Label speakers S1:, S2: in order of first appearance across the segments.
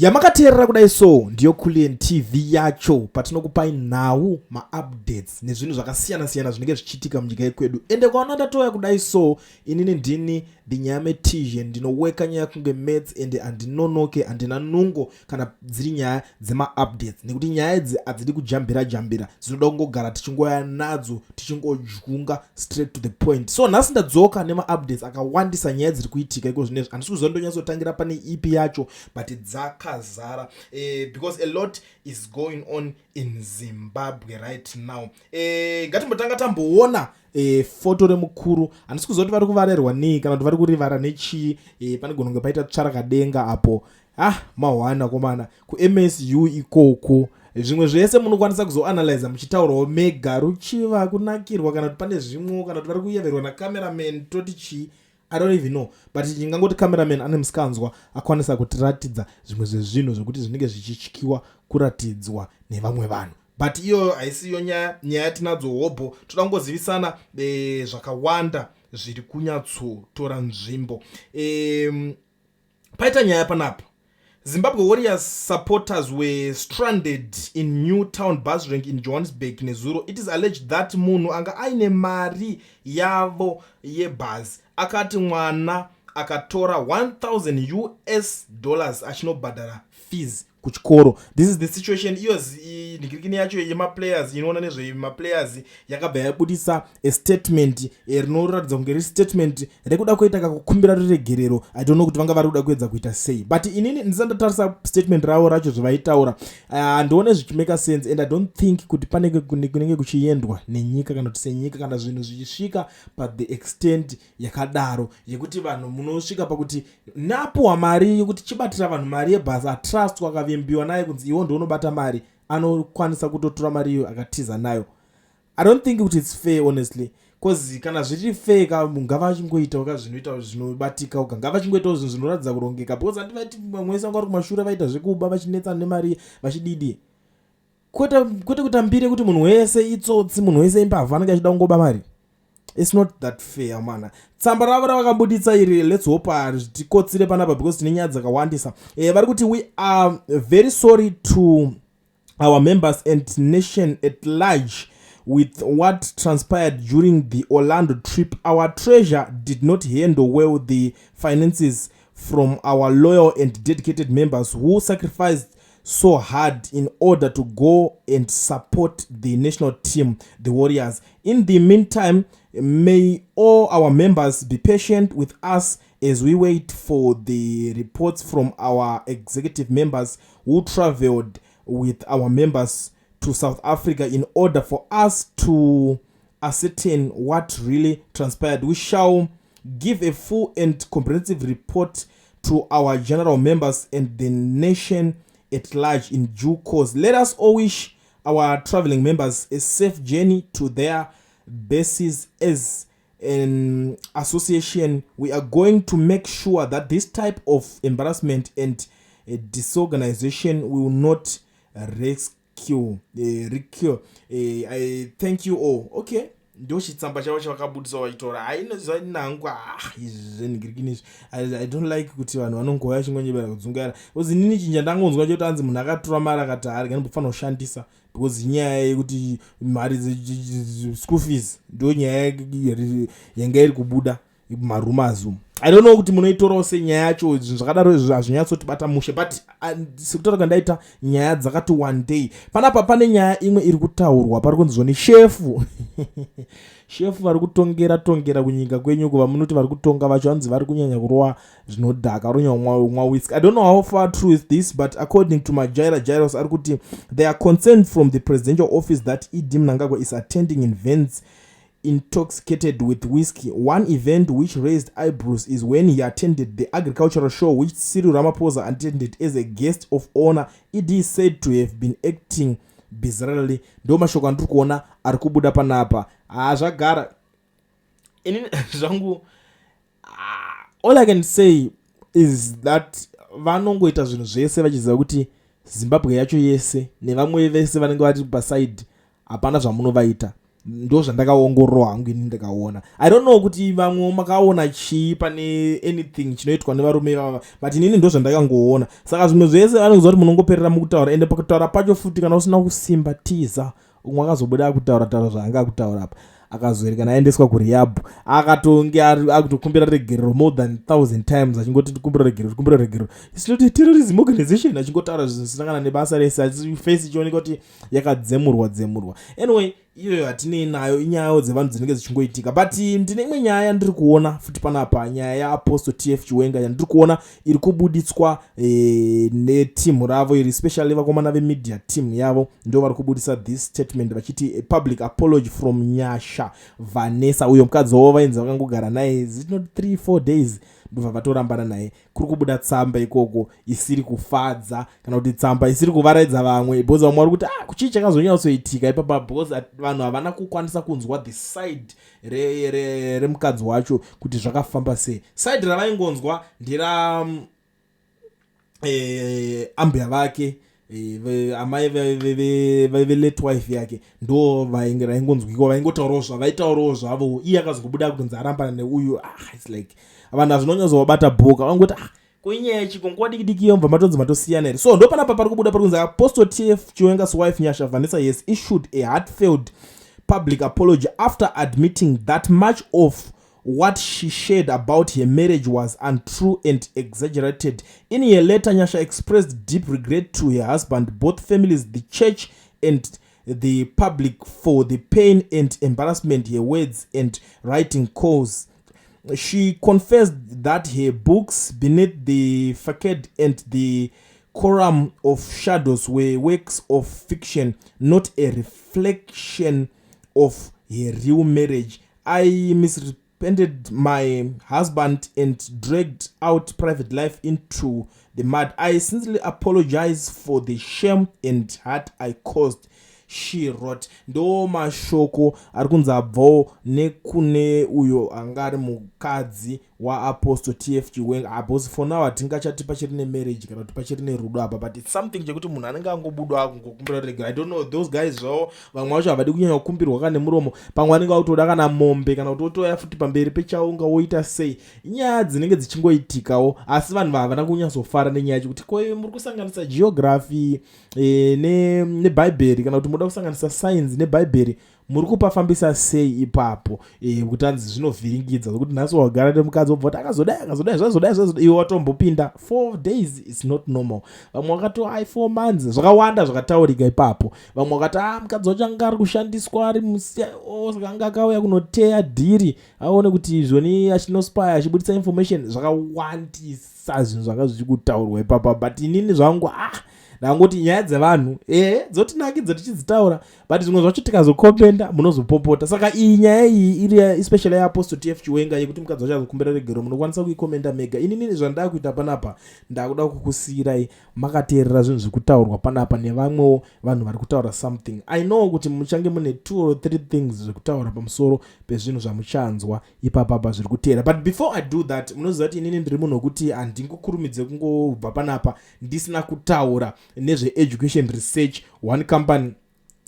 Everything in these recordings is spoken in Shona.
S1: Yamakateerera kudai so ndiyo Kulliant TV yacho, patinokupai nhau, maupdates nezvinhu zvakasiyana-siyana zvinenge zvichiitika munyika yekwedu. Ende kwaona ndatouya kudai so, inini ndini the Nyametizhe, ndinoweka nyaya kunge maths, ende handinonoke, handina nungo kana dziri nyaya dzemaupdates, nekuti nyaya idzi hadzidi kujambira jambira, dzinoda kungogara tichingoya nadzo, tichingodyunga straight to the point. So nhasi ndadzoka nemaupdates akawandisa, nyaya dziri kuitika iko zvinezvi. Handisi kuziva ndonyatsotangira pane ipi yacho, but dzakazara, because a lot is going on in Zimbabwe right now. Ngatimbotanga tamboona foto remukuru. Handisi kuziva kuti vari kuvarerwa nei kana kuti vari kurivara nechii. Panogona kunge paita tsvarakadenga apo. Ah, mahwana komana kuMSU ikoko. Zvimwe zvese munokwanisa kuzoanalyza muchitaurawo mega, ruchiva kunakirwa kana kuti pane zvimwewo, kana kuti vari kuyeverwa nacameraman, toti chii, I don't even know, but ndingangoti cameraman ane musikanzwa, akwanisa kutiratidza zvimwe zvezvinhu zvekuti zvinenge zvichityiwa kuratidzwa nevamwe vanhu. But iyoyo haisiyo nyaya. Nyaya tinadzo hobho, toda kungozivisana zvakawanda zviri kunyatsotora nzvimbo. Paita nyaya panapa: Zimbabwe Warriors supporters were stranded in New Town bus rank in Johannesburg nezuro. It is alleged that munhu anga aine mari yavo yebhazi akati mwana akatora US$1000 achinobhadhara fees kuchikoro. This is the situation. Iyo nhikirikini yacho yemaplayers, inoona nezvemaplayers, yakabva yabudisa statement rinoratidza kunge riri statement rekuda kuita kakukumbira ruregerero. I don't know kuti vanga vari kuda kuedza kuita sei, but inini ndisati ndatarisa statement ravo racho, zvavaitaura handione zvichimake sense, and I don't think kuti pane kunenge kuchiendwa nenyika kana kuti senyika, kana zvinhu zvichisvika pathe extent yakadaro yekuti vanhu munosvika pakuti napuwa mari yekuti chibatira vanhu mari yebhasi, atrustwa, akavimbiwa naye kunzi iwo ndounobata mari, anokwanisa kutotora mari iyo akatiza nayo. I don't think kuti it's fair, honestly, because kana zviri fair ka, ngavachingoitawo ka zvinoita zvinobatika uka, ngavachingoitawo zvinhu zvinoratidza kurongeka, because handivaiti vamwe vese vanga vari kumashure vaita zvekuba, vachinetsana nemari, vachididi, kwete kuita mbiri yekuti munhu wese itsotsi, munhu wese imbavha, anenge achida kungoba mari. It's not that fair, mana. Tsamba ravo ravakabuditsa iri, let's hope tikotsire panapa, because tine nyaya dzakawandisa. Vari kuti, "We are very sorry to our members and nation at large with what transpired during the Orlando trip. Our treasurer did not handle well the finances from our loyal and dedicated members who sacrificed so hard in order to go and support the national team, the Warriors. In the meantime, may all our members be patient with us as we wait for the reports from our executive members who traveled with our members to South Africa in order for us to ascertain what really transpired. We shall give a full and comprehensive report to our general members and the nation at large in due course. Let us all wish our traveling members a safe journey to their bases. As an association, we are going to make sure that this type of embarrassment and disorganization will not rescue recur. I thank you all." Okay, ndo chitsamba chavo chavakabudisa vachitora. Hainozanangu izvi zvenhingirikini izvi, I don't like kuti vanhu vanongouya vachingonyebera kudzungaira, because inini chinja ndangonzwa chekuti anzi munhu akatora mari akati hari kanimbofanira kushandisa, because inyaya yekuti mari, school fees, ndo nyaya yanga iri kubuda marumours umu. I don't know kuti munoitorawo senyaya yacho. Zvinhu zvakadaro izvo hazvinyatsotibata mushe, but sekutaura kwandaita, nyaya dzakati one day. Panapa pane nyaya imwe iri kutaurwa, pari kunzi zvoni shefu, shefu vari kutongera tongera kunyika kwenyu kuva munoti vari kutonga vacho, vanzi vari kunyanya kurova zvinodhaka, vari kunyanya kumwa whisky. I don't know how far true is this, but according to Majaira Jairos, ari kuti they are concerned from the presidential office that ED Mnangagwa is attending events intoxicated with whiskey. One event which raised eyebrows is when he attended the agricultural show, which Cyril Ramaphosa attended as a guest of honor. ED is said to have been acting bizarrely. Ndo mashoko andiri kuona ari kubuda panapa. Hazvagara, inini zvangu, all I can say is that vanongoita zvinhu zvese vachiziva kuti Zimbabwe yacho yese nevamwe vese vanenge vari paside, hapana zvamunovaita. Ndo zvandakaongororwa hangu ini ndikaona. I don't know kuti vamwe makaona chii pane anything chinoitwa nevarume ivava, but inini ndo zvandakangoona. Saka zvimwe zvese vanoziva kuti munongoperera mukutaura, ende pakutaura pacho futi kana usina kusimba, tiza. Umwe akazobuda akutaura taura zvaanga akutaura apa, akazoerekana aendeswa kurehab, akatonge akutokumbira regerero more than thousand times, achingoti, "Tikumbira regerero, tikumbira regerero. It's not a terrorism organization," achingotaura zvinhu zvisina kana nebasa rese, face ichioneka kuti yakadzemurwa dzemurwa. Anyway, iyoyo hatinei nayo, inyayawo dzevanhu dzinenge dzichingoitika. But ndine imwe nyaya yandiri kuona futi panapa, nyaya yaApostle TF Chiwenga yandiri kuona iri kubuditswa netimu ravo iri, especially vakomana vemedia team yavo ndo vari kubudisa this statement vachiti, "A public apology from Nyasha Vanessa." Uyo mukadzi wavo vainzi vakangogara naye zinot 3 4 days, ndobva vatorambana naye. Kuri kubuda tsamba ikoko isiri kufadza kana kuti tsamba isiri kuvaraidza vamwe, because vamwe vari kuti, "Ah, kuchii chakazonyatsoitika ipapa?" Because vanhu havana kukwanisa kunzwa the side remukadzi wacho kuti zvakafamba sei. Side ravaingonzwa ndera ambuya vake, amai velate wife yake, ndo raingonzwikwa, vaingotaurawo zvavaitaurawo zvavo. Iye akazongobuda kutonzi arambana neuyu. Ah, it's like vanhu hazvinonyatsovabata bhoka, vangoti, "Ah, kuinyaya yechiko nguva diki diki yomubva matonzi matosiyana here?" So ndo panapa pari kubuda, pari kunzi, "Apostle TF Chiwenga's wife Nyasha Vanessa has issued a heartfelt public apology after admitting that much of what she shared about her marriage was untrue and exaggerated. In her letter, Nyasha expressed deep regret to her husband, both families, the church and the public for the pain and embarrassment her words and writing caused. She confessed that her books, Beneath the Facade and The Quorum of Shadows, were works of fiction, not a reflection of her real marriage. I misrepresented my husband and dragged out private life into the mud. I sincerely apologize for the shame and hurt I caused," she wrote. Ndo mashoko ari kunzi abvawo nekune uyo anga ari mukadzi waApostle TF Chiwenga. Ah, because for now hatingachati pachiri nemarriage kana kuti pachiri nerudo apa, but it's something chekuti munhu anenge angobudwa akungokumbira regero. I don't know those guys zvavo, vamwe vacho havadi kunyanya kukumbirwa kana nemuromo, pamwe vanenge vakutoda kana mombe kana kuti wotoya futi pamberi pechaunga woita sei. Inyaya dzinenge dzichingoitikawo, asi vanhu havana kunyatsofara nenyaya yekuti ko muri kusanganisa geography nebhaibheri kana kuti muda kusanganisa science nebhaibheri, muri kupafambisa sei ipapo? Kuti anzi zvinovhiringidza zvokuti nhasi wagara nemukadzi wobva kuti akazodai, akazodai, zvazodai, zvazodai, iwe watombopinda 4 days is not normal. Vamwe vakati ai, 4 months, zvakawanda zvakataurika ipapo. Vamwe vakati, a, mukadzi wacho anga ari kushandiswa ari musia, saka anga akauya kunoteya dhiri aone kuti izvoni achinospy, achibudisa information. Zvakawandisa zvinhu zvanga zvichikutaurwa ipapa. But inini zvangu, ah, ndangoti nyaya dzevanhu dzotinakidza tichidzitaura, but zvimwe zvacho tikazokomenda munozopopota. Saka iyi nyaya iyi iri especially yeApostle TF Chiwenga yekuti mukadzi wacho azokumbira regero, munokwanisa kuikomenda mega. Inini zvandaa kuita panapa, ndakuda kukusiyirai makateerera zvinhu zviri kutaurwa panapa nevamwewo vanhu vari kutaura something. I know kuti muchange mune two or three things zvekutaura pamusoro pezvinhu zvamuchanzwa ipapapa zviri kuteera. But before I do that, munoziva kuti inini ndiri munhu wekuti handingokurumidze kungobva panapa ndisina kutaura nezveEducation Research, one company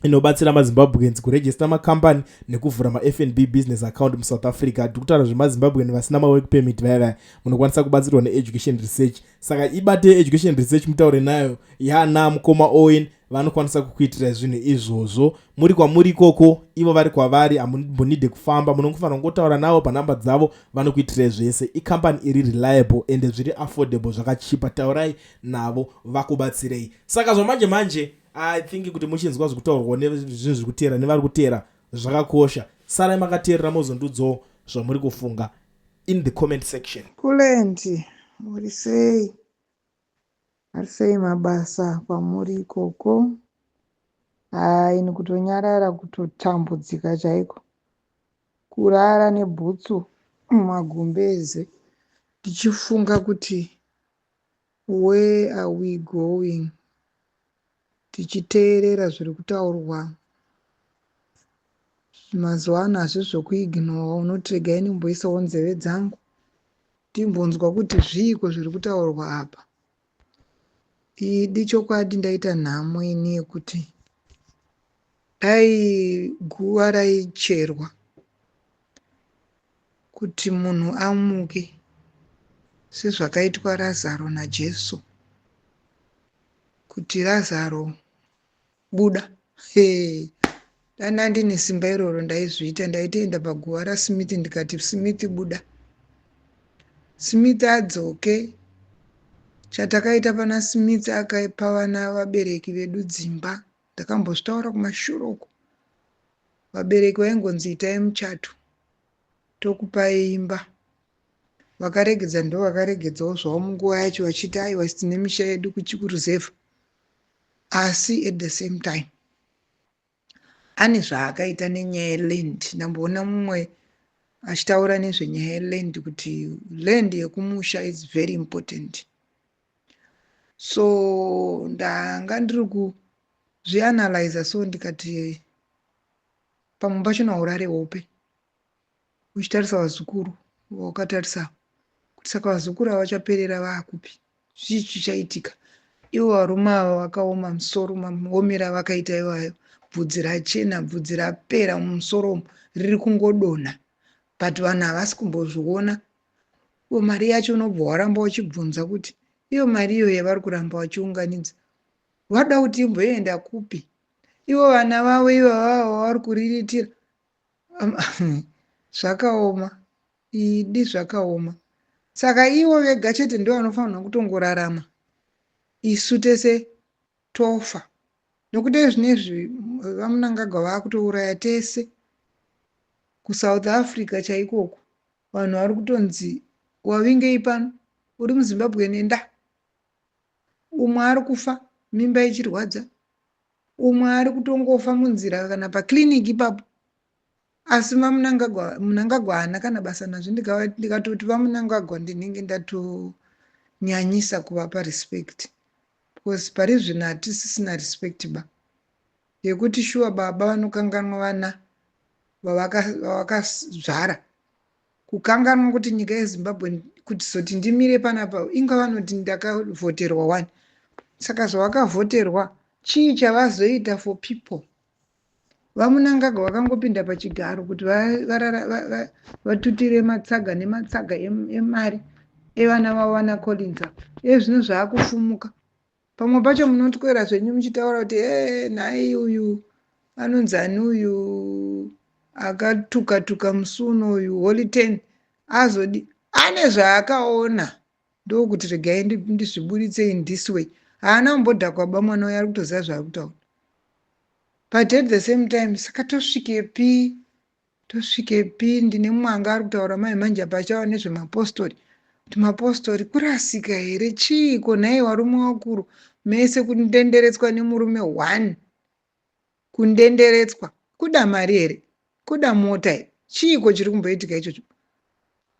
S1: inobatsira maZimbabweans kurejista makambani nekuvhura maFNB business account muSouth Africa. Tiri kutaura zvemaZimbabwean vasina mawork permit vaya vaya, munokwanisa kubatsirwa neEducation Research. Saka ibate Education Research, mutaure nayo yana mukoma Owen, vanokwanisa kukuitirai zvinhu izvozvo muri kwamuri ikoko, ivo vari kwavari. Hamumbonidhe kufamba, munongofanira kungotaura navo panhamba dzavo, vanokuitirai zvese. Ikambani iri reliable ende zviri affordable, zvakachipa. Taurai navo vakubatsirei. Saka zvamanje manje, I think kuti muchinzwa zvekutaurwa nezvinhu zviri kuteera nevari kuteera zvakakosha. Sarai makateerera, mozondudzawo zvamuri kufunga in the comment section.
S2: Kulendi, muri sei? Ari sei mabasa kwamuri ikoko? Hai, ini kutonyarara kutotambudzika chaiko, kurara nebhutsu mumagumbeze ndichifunga kuti, where are we going, tichiteerera zviri kutaurwa mazuva ano. Hazvi zvokuignora, unoti regai ndimboisawo nzeve dzangu timbonzwa kuti zviiko zviri kutaurwa apa. Idi chokwadi, ndaita nhamo ini yekuti Dai guva raicherwa kuti munhu amuke sezvakaitwa Razaro naJesu kuti Razaro buda. Hee dai ndandine simba iroro ndaizviita ndaitoenda paguva raSmith ndikati Smith buda. Smith adzoke. Chatakaita pana Smith akaipa vana vabereki vedu dzimba. Ndakambozvitaura kumashure uko. Vabereki vaingonzi itai muchato tokupai imba. Vakaregedza ndovakaregedzawo zvavo munguva yacho vachiti aiwa tine misha yedu kuchikuruzevha. Asi at the same time ane zvaakaita nenyaya yeland. Ndamboona mumwe achitaura nezvenyaya yeland kuti land yekumusha is very important. So ndanga ndiri kuzvianalyza so ndikati pamwe pachona urare hope uchitarisa vazukuru wakatarisa kuti saka vazukuru ava vachaperera vaakupi chii chichaitika ivo varume ava vakaoma musoro maomero avakaita iwayo bvudzi rachena bvudzi rapera mumusoro umu riri kungodonha but vanhu havasi kumbozviona ivo mari yacho unobva waramba uchibvunza kuti iyo mari iyo yavari kuramba vachiunganidza vada kuti imboenda kupi ivo vana vavo ivavavo vari kuriritira zvakaoma idi zvakaoma saka ivo vega chete ndo vanofanirwa kutongorarama isu tese tofa nokuti zvinezvi vamunangagwa vakutouraya tese kusouth Africa chaikoko vanhu vari kutonzi wavingei pano uri muzimbabwe nenda umwe ari kufa mimba ichirwadza umwe ari kutongofa munzira kana pakliniki ipapo asi vamunangagwa haana kana basa nazvo ndikatoti vamunangagwa ndinenge ndatonyanyisa kuvapa respect because pari zvino hatisisina respect ba yekuti shuwa baba vanokanganwa vana vavakazvara kukanganwa kuti nyika yezimbabwe kuti zoti ndimire panapa inga vanoti ndakavhoterwa wani saka zvavakavhoterwa chii chavazoita for people vamunangagwa vakangopinda pachigaro kuti vatutire matsaga nematsaga emari evana vavo vana collins ezvino zvaakufumuka pamwe pacho munotwera zvenyu muchitaura kuti e nhai uyu anonzi ani uyu akatuka tuka musi uno uyu holy ten azodi ane zvaakaona ndokuti regai ndizviburitse in this way haana kumbodhakwa ba mwana uyo ari kutoziva zvaari kutaura but at the same time saka tosvikepi tosvikepi ndine mwanga ari kutaura mai manje apa achava nezvemapostori kuti mapostori kurasika here chiiko nhai varume vakuru mese kundenderetswa nemurume one kundenderetswa kuda mari here kuda mota here chiiko chiri kumboitika ichocho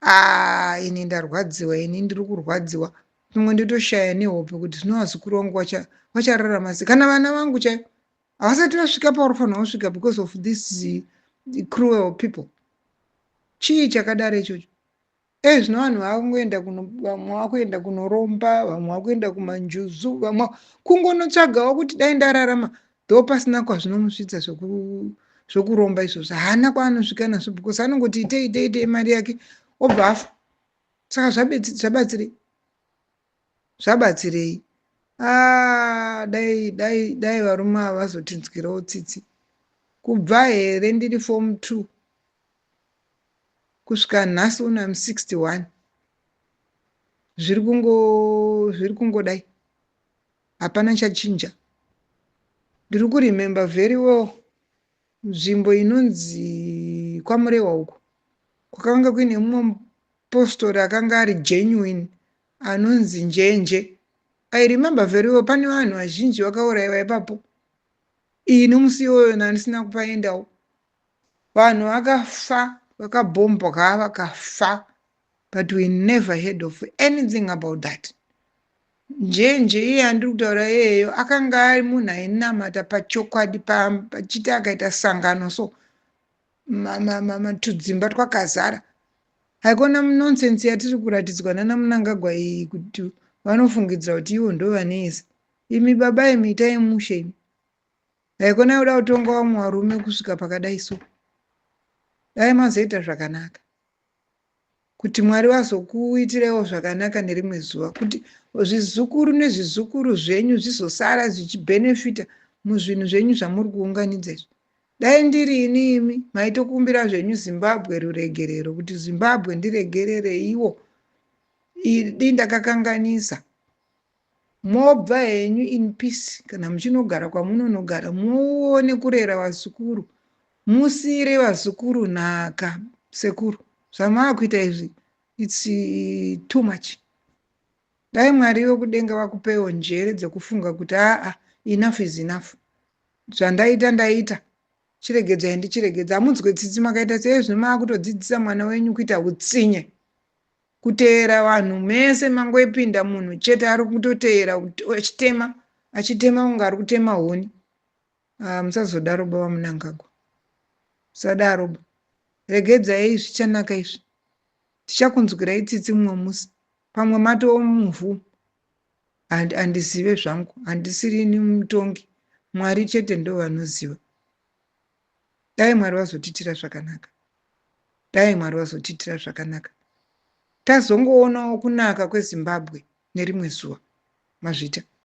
S2: aa ini ndarwadziwa ini ndiri kurwadziwa pamwe ndotoshaya nehope kuti zvino vazukuru vangu vachararama sei kana vana vangu chaivo havasati vasvika pauri fanira kusvika because of this cruel people chii chakadaro ichocho e zvino vanhu vakungoenda vamwe vakuenda kunoromba vamwe vakuenda kumanjuzu vamwe kungonotsvagawo kuti dai ndararama ndo pasina kwazvinomusvitsa zvokuromba izvozvo haana kwaanosvika nazvo because anongoti itei itei itei mari yake obva afa saka zvabatsirei zvabatsirei ah, dai dai dai varume ava vazotinzwirawo tsitsi kubva here ndiri form 2 kusvika nhasi uno am 61 zviri kungo zviri kungodai hapana chachinja ndiri kuremember very well nzvimbo inonzi kwamurewa uko kwakanga kuine mumwe mupostori akanga ari genuine anonzi njenje i remember very well pane vanhu vazhinji vakaurayiwa ipapo ini musi iwoyo nandisina kupaendawo vanhu vakafa vakabhombwa vakafa but we never heard of anything about that njenje iye andiri kutaura iyeyo akanga ari munhu ainamata pachokwadi pachiti akaita sangano so matudzimba twakazara haikona nonsense yatiri kuratidzwa nana munangagwa iyi kuti vanofungidzira kuti ivo ndo vaneisa imi baba imi itai mushe imi. Haikona kuda kutonga vamwe varume kusvika pakadai so. Dai mazoita zvakanaka kuti Mwari vazokuitirewo zvakanaka nerimwe zuva, kuti zvizukuru nezvizukuru zvenyu zvizosara zvichibhenefita muzvinhu zvenyu zvamuri kuunganidza izvi. Dai ndiri ini imi, maitokumbira zvenyu Zimbabwe ruregerero, kuti Zimbabwe ndiregerereiwo, idi ndakakanganisa. Mobva henyu in peace, kana muchinogara kwamunonogara, muone kurera vazukuru, musiyire vazukuru nhaka. Sekuru, zvamaakuita izvi, it's too much. Dai Mwari vekudenga vakupewo njere dzekufunga kuti aa, enough is enough, zvandaita ndaita, chiregedzai ndichiregedza. Hamunzwe tsitsi, makaita seizvi, maakutodzidzisa mwana wenyu kuita utsinye, kuteera vanhu mese. Mangoipinda munhu chete ari kutoteera achitema, achitema kunge ari kutema huni. Ah, musazodaro baba Munangagwa, musadaro ba. Regedzai, zvichanaka izvi, tichakunzwirai tsitsi mumwe musi, pamwe matoo muvhu. Handizive zvangu, handisirini mutongi, Mwari chete ndo vanoziva. Dai Mwari vazotiitira zvakanaka, dai Mwari vazotiitira zvakanaka, tazongoonawo kunaka kweZimbabwe nerimwe zuva. Mazvita.